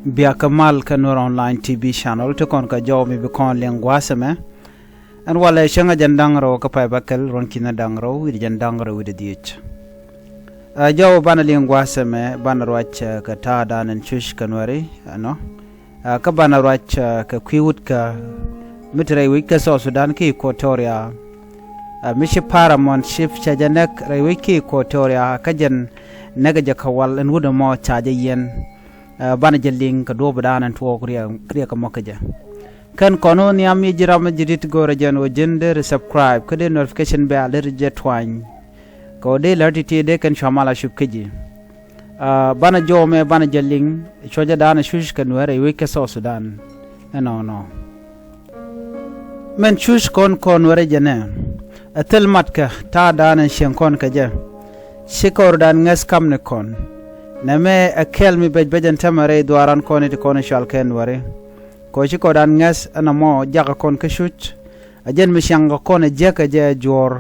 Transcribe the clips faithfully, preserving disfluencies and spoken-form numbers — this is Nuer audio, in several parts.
Biakä mal kä Nuer Online T V channel ti kɔn kɛ jɔw mi bi kɔn liŋ gua̱a̱th ɛmɛ. Ɛn walɛ cäŋ a jɛn da̱ŋ rɛw kä pay bäkɛl ruɔ̱n ki̱n da̱ŋ rɛw wi̱cdɛ jɛn da̱ŋ rɛw wi̱cdɛ dhiec. Ɛ jɔw banɛ liŋ gua̱a̱th ɛmɛ banɛ ruac kɛ ta̱a̱ da̱a̱n ɛn cuc kɛ Nuɛri ɛnɔ. Kä banɛ ruac kɛ kui̱ wut kä mi ti rɛy wec kä South Sudan kä Equatoria. Mi ci Paramount Chief cɛ jɛ näk rɛy wec kä Equatoria kä jɛn näk jɛ kɛ wal ɛn wut ɛmɔ ca jɛ yiɛn. Banɛ jɛ liŋ kɛ duɔ̱ɔ̱p da̱a̱n ɛn tuɔɔk riɛk kɛ mɔ kä jɛ. Kɛn kɔn wä nhiam mi ji̱ ram mi ji̱ dit go̱o̱rɛ jɛn wä ji̱n deri subscribe kä dee notification bell deri jɛ tuany. Kɛ wä dee lär ti̱ti̱ dee kɛn cua mal a cup kä ji̱. Banɛ jɔw mɛ banɛ jɛ liŋ cuɔcɛ da̱a̱n ɛ cuc kɛ Nuɛr ɛ wec kä South Sudan. Ɛnɔnɔ mɛn cuc kɔn kɔn Nuɛr ɛ jɛ nɛ ɛ thil matkɛ ta̱a̱ da̱a̱n ɛ cieŋ kɔn kɛ jɛ. Ci kɔr da̱a̱n ŋäth kam ni kɔn nɛ mɛ ɛ kɛl mi bec bec ɛn tämɛ rɛy dhuaaran kɔn i̱ ti kɔn i̱ cual kɛ Nuɛri. Kɔ ci kɔr da̱a̱n ŋäth ɛn ɛmɔ jakä kɔn kä cuc. Ɛ jɛn mi ciaŋ kɛ kɔn ɛ jiäk ɛ jɛ juɔ̱ɔ̱r.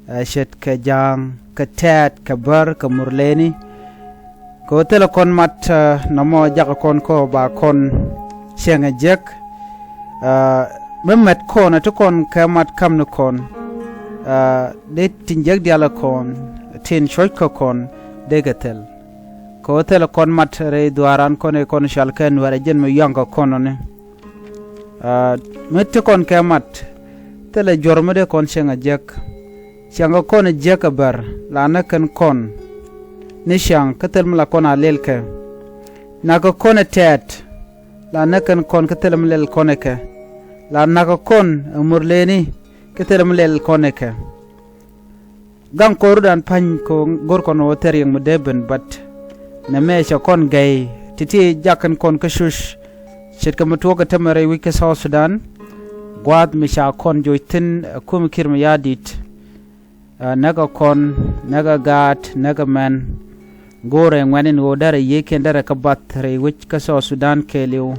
Ɛ ce̱tkɛ ja̱a̱ŋ kɛ tɛ̈t kɛ bär kɛ murleni. Kɛ ɣöö thilɛ kɔn mat nɔmɔ jakä kɔn kä ba kɔn cieŋ ɛ jiäk. Mi mɛt kɔn ɛ ti kɔn kɛ mat kam ni kɔn. Dee tin jiäk diaal ɛ kɔn tin cuɔ̱c kä kɔn dee kɛ thil. Kɛ ɣöö thilɛ kɔn mat rɛy dhuaaran kɔn ɛ kɔn cual kɛ Nuɛr ɛ jɛn mi yɔ̱a̱ŋ kɛ kɔn ɔni. Mi ti kɔn kɛ mat thilɛ juɔ̱r mi dee kɔn cieŋ ɛ jiäk. Ciaŋ kɛ kɔn ɛ jiäk ɛ bär la näk kɛn kɔn ni ciaŋ kä thil mi la kɔn a lɛl kɛ. Nak kɛ kɔn ɛ tɛ̈t la näk kɛn kɔn kä thil mi lɛl kɔn ɛ kɛ. La nak kɛ kɔn ɛ murleni kä thil mi lɛl kɔn ɛ kɛ. Gaŋ kɔr rut an pa̱ny kɛ go̱r kɔn wä thɛr yɛŋ mi dee ben bät. Nɛ mɛ cɛ kɔn gɛy ti̱ti̱ jak kɛn kɔn kä cuc. Ce̱tkɛ mi tuɔɔk kɛ tämɛ rɛy wec kä South Sudan. Gua̱a̱th mi ca kɔn joc thi̱n ɛ kum ki̱r mi ya̱a̱ di̱t. Näk ɛ kɔn näk ɛ gaat näk ɛ mɛn. Go̱o̱rɛ ŋuɛ̈tni ni ɣöö derɛ yiëëkiɛn derɛ kä bath rɛy wec kä South Sudan kɛɛliw.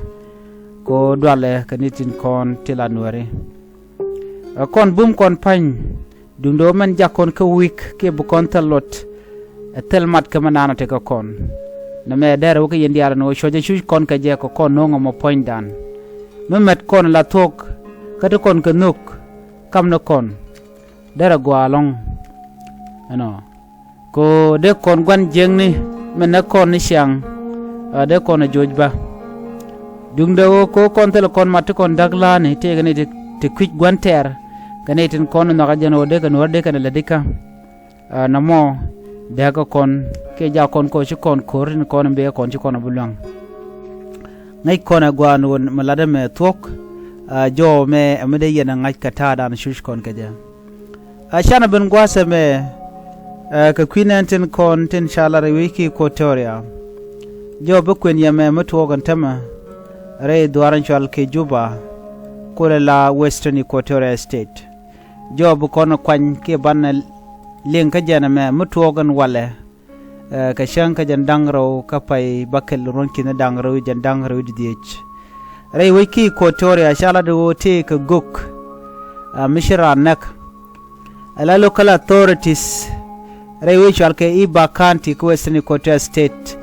Kɛ ɣöö dualɛ kɛ ni tin kɔn ti la Nuɛri. Ɛ kɔn bum kɔn pa̱ny. Duundɛ ɣöö mɛn jak kɔn kä wi̱i̱k kiɛ bi kɔn thil luɔt. Ɛ thil mat kä mi naan ɔ tekɛ kɔn. Nɛmɛ derɛ wä kä yɛn diaal ɛn ɣöö cuɔ̱cɛ cuc kɔn kɛ jɛ kɛ kɔn no̱o̱ŋ ɛmɔ puɔ̱nydan. Mi mɛt kɔn la thuɔ̱k kä ti kɔn kɛ nhök. Kam ni kɔn derɛ gɔaa ɛlɔ̱ŋ. Ɛnɔ kɛ ɣöö dee kɔn gua̱n jiäkni mɛn nɛ kɔn ni ciaŋ. Dee kɔn ɛ joc bä. Duundɛ ɣöö kɛ ɣöö kɔn thilɛ kɔn mat ti kɔn da̱k la̱a̱ni tëëkɛ ni ti kui̱c gua̱n tɛɛr. Kɛ ni tin kɔn nhɔakä jɛn ɣöö dee kɛ Nuɛr dee kɛn ɛ lätdikä. Nɔmɔ dee kɛ kɔn kiɛ jak kɔn kɛ ɣöö ci kɔn ko̱r tin kɔn in bëë kɔn ci kɔn ɛ bi luäŋ. Ŋäc kɔn ɛ gua̱a̱n ɣöö mi latdä mɛ thuɔ̱k. Jɔw mɛ ɛ mi dee yɛn ɛ ŋa̱c kɛ ta̱a̱dan cuc kɔn kɛ jɛ. A canɛ ben gua̱a̱th ɛmɛ kɛ kui̱ nɛn tin kɔn tin ca lat rɛy wec kä Equatoria. Jɔw bi kuën yɛ mɛ mi tuɔɔk ɛn tämɛ rɛy dhuaar in cual kɛ Juba. Kulɛ la Western Equatoria State. Jɔw bi kɔn kuany kiɛ banɛ liŋ kä jɛn ɛmɛ mi tuɔɔk ɛn walɛ. Kɛ cäŋ kä jɛn da̱ŋ rɛw kä pay bäkɛl ruɔ̱n ki̱n da̱ŋ rɛw jɛn da̱ŋ rɛw di dhiec. Rɛy wec kä Equatoria ca lat ɣöö tëë kɛ gök. Mi ci raan näk. Ala local authorities rɛy wec cual kɛ Ibak County kä Western Equatoria State.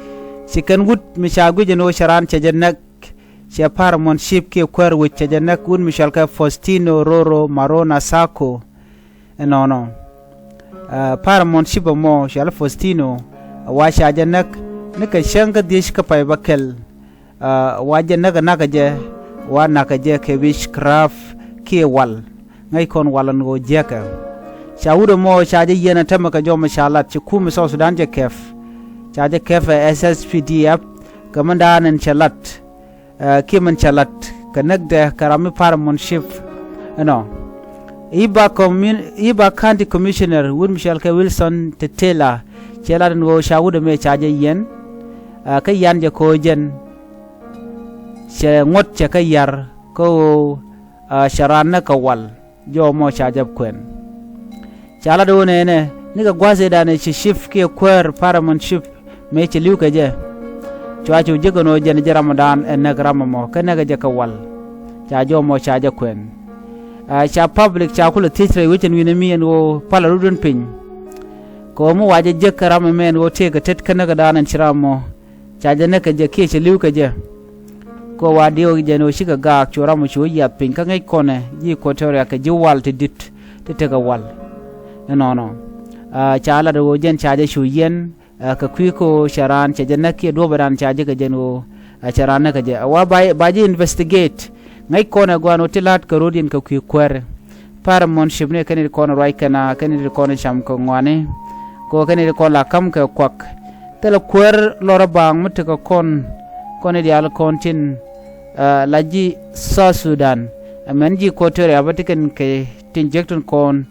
Ci kɛn wut mi ca guic ɛn ɣöö cɛ raan cɛ jɛ näk. Cɛ Paramount Chief kiɛ kuäär wec cɛ jɛ näk wut mi cual kɛ Faustino Roro Marona Sacco. Ɛnɔnɔ Paramount Chief ɛmɔ cual Faustino. Wa ca jɛ näk ni kɛ cäŋ kä dhiec kä pay bäkɛl. Wa jɛ näk ɛ nakä jɛ wa nakä jɛ kɛ witchcraft kiɛ wal. Ŋäc kɔn wal ɛn ɣöö jiäkɛ. Ca wut ɛmɔ ca jɛ yiɛn ɛ tämɛ kɛ jɔmɛ ca lat ci kumɛ South Sudan jɛ kɛp. Ca jɛ kɛp ɛ S S P D F kɛ mɛn da̱a̱n ɛn cɛ lat. Kiɛ mɛn cɛ lat kɛ näkdɛ kɛ ram mi Paramount Chief. Ɛnɔ Ibak County Commissioner wut mi cɔal kɛ Wilson Tetela cɛ lat ɛn ɣöö ca wut ɛmɛ ca jɛ yiɛn. Kä yan jɛ kɛ ɣöö jɛn cɛ ŋuɔ̱t cɛ kä yar kä ɣöö cɛ raan näk kɛ wal. Jɔw mɔ ca jɛ kuɛn. Ca lat ɣöö nɛnɛ nikɛ gua̱a̱th ëëdan ɛ ci chief kiɛ kuäär Paramount Chief mëë ci li̱w kɛ jɛ. Cua cu ji̱ kɛn ɣöö jɛn ji̱ ramdan ɛ näk ram ɛmɔ kä näk ɛ jɛ kɛ wal. Ca jɔw mɔ ca jɛ kuɛn. Ca public ca kulɛ thiec rɛy wecin wi̱nɛ mi ɛn ɣöö palɛ rutdun piny. Kɛ ɣöö mi wa jɛ jiäk kä ram ɛmɛ ɛn ɣöö tëëkɛ tet kä näkdan ɛn ci ram ɛmɔ. Ca jɛ näk kɛ jɛ kiɛ cɛ li̱w kɛ jɛ. Kɛ wa diɔk jɛn ɣöö cikɛ gaak cu ram cu yiath piny kä ŋäc kɔnɛ ji̱ Equatoria kɛ ji̱ wal ti di̱t ti tekɛ wal. Ɛnɔnɔ. Ca lat ɣöö jɛn ca jɛ cu yiɛn kɛ kui̱ kä ɣöö cɛ raan cɛ jɛ näk kiɛ duɔ̱ɔ̱pɛ raan ca jɛ kɛ jɛn ɣöö cɛ raan näk kɛ jɛ. Wa ba ji̱ investigate ŋäc kɔnɛ gua̱a̱n ɣöö ti la̱t kɛ ro̱diɛn kɛ kui̱ kuäärɛ. Paramountship ni kɛn i̱ ti kɔn ruac kɛn a kɛn i̱ ti kɔn cam kɛ ŋuani. Kɛ ɣöö kɛn i̱ ti kɔn la ka̱m kɛ kuak. Thilɛ kuäär lɔrä baaŋ mi tekɛ kɔn kɔn i̱ diaal kɔn tin la ji̱ South Sudan. Ɛmɛn ji̱ Equatoria bä ti kɛn kɛ tin jek tin kɔn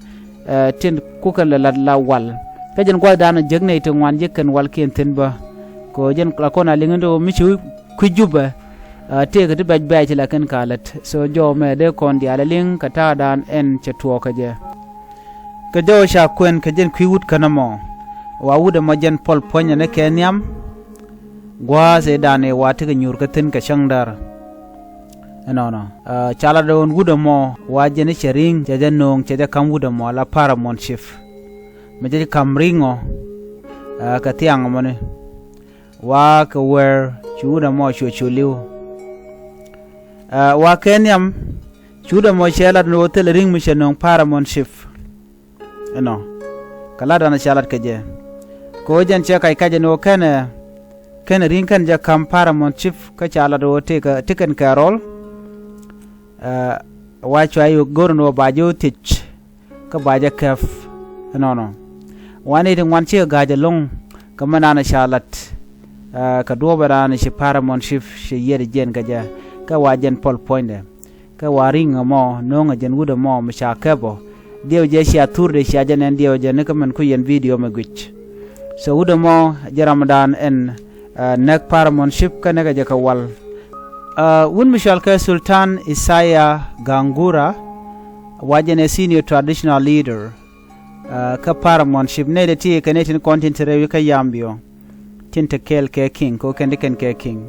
tin kukɛn lɛ lat la wal. Kä jɛn gua̱thdan jek nɛy ti ŋuan jek kɛn walkiɛn thi̱n bä. Kɛ ɣöö jɛn la kɔn a liŋ in ti ɣöö mi ci kui̱ Jubɛ tëëkɛ ti bɛc bɛɛc ti la kɛn ka lät. So jɔw mɛ dee kɔn diaal a liŋ kɛ ta̱a̱dan ɛn cɛ tuɔɔk kɛ jɛ. Kɛ jɔw ca kuɛn kɛ jɛn kui̱ wut känä mɔ. Wa wut ɛmɔ jɛn Pɔl Puɔ̱ny ɛn ɛ kɛ nhiam. Gua̱a̱th ëëdan ëë wa tekɛ nyuur kä thi̱n kɛ cäŋdär. Ɛnɔnɔ ca lat ɣöö wut ɛmɔ wa jɛn i̱ cɛ ri̱ŋ cɛ jɛ nööŋ cɛ jɛ ka̱m wut ɛmɔ la Paramountship. Mi cɛ jɛ ka̱m ri̱ŋ ɔ kɛ thiaŋ ɛmɔni. Wa kɛ wër cu wut ɛmɔ cuɛ cu li̱w. Wa kɛ nhiam cu wut ɛmɔ cɛ lat ni ɣöö thilɛ ri̱ŋ mi cɛ nööŋ Paramountship. Ɛnɔ kɛ latdan ca lat kɛ jɛ. Kɛ ɣöö jɛn cɛ kac kacɛ ni ɣöö kɛnɛ kɛnɛ ri̱ŋ kɛn jɛ ka̱m Paramountship kä ca lat ɣöö ti kɛn kɛ rɔl. Wa cua i̱ go̱r ni ɣöö ba jɛ ɣöö thiec kä ba jɛ kɛp. Ɛnɔnɔ wa ni ti ŋuan cikɛ ga̱a̱c ɛlɔ̱ŋ. Kɛ mɛn an ca lat kɛ duɔ̱ɔ̱p ɛn an ci Paramountship ci yiɛt jiɛn kɛ jɛ. Kɛ wa jɛn Pɔl Puɔ̱nydɛ kɛ wa ri̱ŋ ɛmɔ no̱o̱ŋ ɛ jɛn wut ɛmɔ mi ca kɛp ɔ. Diɛw jɛ cia thurde cia jɛ nɛn diɛw jɛ ni kä mɛn ku yɛn video mɛ guic. So wut ɛmɔ jɛ ramdan ɛn näk Paramountship kä näk ɛ jɛ kɛ wal. Wut mi cɔal kɛ Sultan Isaiah Gangura wa jɛn ɛ senior traditional leader kä Paramountship nɛy dee ti kɛ nɛy tin kɔn tin te rɛy wi̱i̱ kä Yambio. Tin te kɛɛl kɛ king kɛ kɛn di kɛn kɛ king.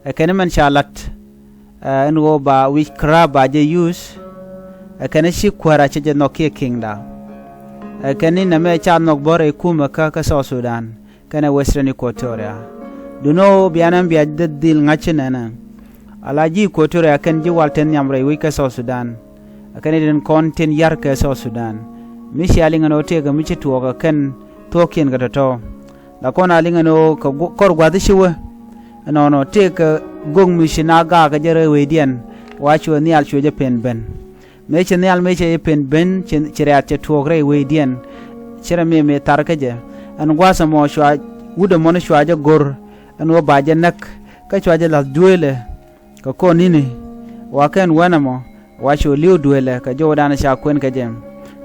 Ɛ kɛn mɛn ca lat ɛn ɣöö ba witchcraft ba jɛ use. Ɛ kɛn ci kuäärä cɛ jɛ nhɔk kiɛ kingda. Ɛ kɛn ni nɛmɛ ca nhɔk bä rɛy kumɛ kä kä South Sudan kɛnɛ Western Equatoria. Duno bianɛ bia dee dhil ŋa̱c ci nɛnɛ. Ala ji̱ Equatoria kɛn ji̱ wal tin nhiam rɛy wi̱c kä South Sudan. Ɛ kɛn itin kɔn tin yar kɛ South Sudan. Mi cia liŋ ɛn ɣöö tëëkɛ mi ci tuɔɔk ɛ kɛn thuɔ̱ɔ̱kiɛn kɛ tɔ̱tɔ̱. La kɔn a liŋ ɛn ɣöö kɛ kɔr gua̱th ci wee. Ɛnɔnɔ tëëkɛ go̱k mi ci na gaakä jɛ rɛy wecdiɛn wa cuɛ nhial cuɛ jɛ pen ben. Mëë ci nhial mëë cɛ jɛ pen ben ci riath cɛ tuɔɔk rɛy wecdiɛn. Ci rɛ mëë mëë thar kä jɛ ɛn gua̱a̱th ɛmɔ cua wut ɛmɔni cua jɛ go̱r ɛn ɣöö ba jɛ näk kä cua jɛ la̱th dueelɛ. Kɛ kɔn ni̱ni wa kɛn wänɛ mɔ wa cu li̱w dueelɛ kɛ jɔwdan ca kuɛn kɛ jɛ.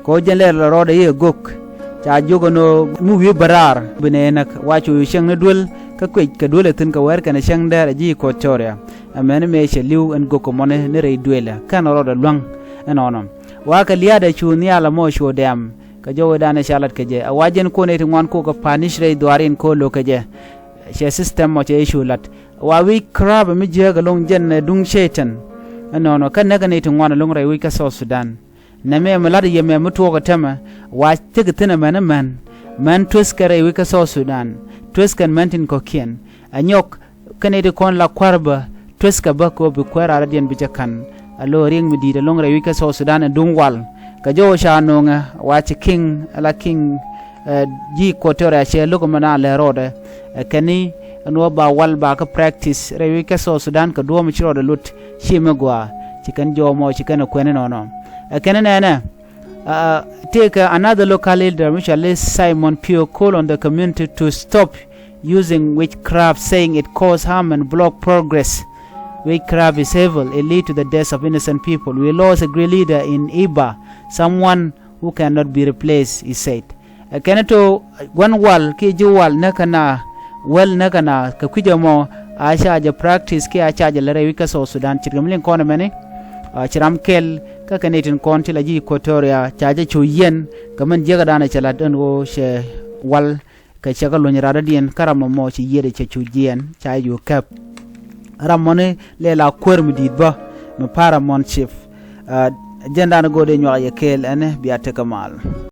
Kɛ ɣöö jɛn lɛr la rɔɔdɛ i̱ ɛ go̱k ca jiök ɛn ɣöö mi wi̱i̱ bä raar bi nɛy näk wa cu cieŋni duel kä kuec kɛ duel ɛ thi̱n kɛ wɛɛr kɛnɛ cäŋ dɛɛr ɛ ji̱ Equatoria. Ɛmɛni mëë cɛ li̱w ɛn go̱k kɛ mɔni ni rɛy dueelɛ kɛn rɔɔdɛ luäŋ. Ɛnɔnɔ wa kɛ lia̱a̱dɛ cu nhial ɛmɔ cu dɛm kɛ jɔwdan ca lat kɛ jɛ ɛ wa jɛn kuɔn ɛ ti ŋuan kokɛ panish rɛy dhuaarin ko̱ lo̱k kɛ jɛ. Cɛ system mɔ cɛ i̱ cu lat wa wi̱c crab mi jiääk ɛlɔ̱ŋ jɛn ɛ duŋ Cɛytan. Ɛnɔnɔ kä näk ɛ nɛy ti ŋuan ɛlɔ̱ŋ rɛy wi̱c kä South Sudan. Nɛmɛ mi la̱t yɛ mɛ mi tuɔɔk ɛ tämɛ wa thik thi̱n ɛmɛn ɛmɛn mɛn tueth kɛ rɛy wi̱c kä South Sudan. Tueth kɛn mɛn tin kɔ̱kiɛn ɛ nyɔk. Kä nɛy ti kɔn la kua̱r bä tueth kɛ bä kɛ ɣöö bi kuäär raar rɔ̱diɛn bi cɛ ka̱n. A lo̱ riɛŋ mi di̱i̱t ɛlɔ̱ŋ rɛy wi̱c kä South Sudan ɛ duŋ wal kɛ jɔw ca no̱o̱ŋɛ wa ci kiŋ ala kiŋ. Ji̱ Equatoria cɛ lo̱k ɛmɛ na lɛ rɔɔdɛ ɛ kɛn ni ɛn ɣöö ba wal ba kä practice rɛy wi̱c kä South Sudan kɛ duɔ̱ɔ̱m ci rɔɔdɛ lot. Ci mi gɔaa ci kɛn jɔw mɔ ci kɛn ɛ kuɛn inɔnɔ. Ɛ kɛn ni nɛnɛ tëëkɛ another local leader mi cɔal i̱ Simon Pio call on the community to stop using witchcraft, saying it cause harm and block progress. Witchcraft is evil. It lead to the death of innocent people. We lost a great leader in Iba, someone who cannot be replaced, he said. Ɛ kɛn to gua̱n wal kiɛ ji̱ wal näk kɛ na wäl näk kɛ na kɛ kui̱c ɛmɔ a ca jɛ practice kiɛ a ca jɛ lɛ rɛy wi̱c kä South Sudan ce̱tkɛ mi liŋ kɔn ɛmɛni. Ci ram kɛl kä kɛ nɛy tin kɔn ti la ji̱ Equatoria ca jɛ cu yiɛn kɛ mɛn jiäkädan ɛ cɛ la̱t ɛn ɣöö cɛ wal. Kɛ cɛ kä luny radɔ̱diɛn kä ram mɔmɔ ci yiëëdɛ cɛ cu jiɛɛn ca ju kɛp. Ram mɔni lɛ la kuäär mi di̱i̱t bä mi Paramountship. Jɛn dan go̱o̱dɛ nyuak yɛ kɛɛl ɛn bia tekɛ mal.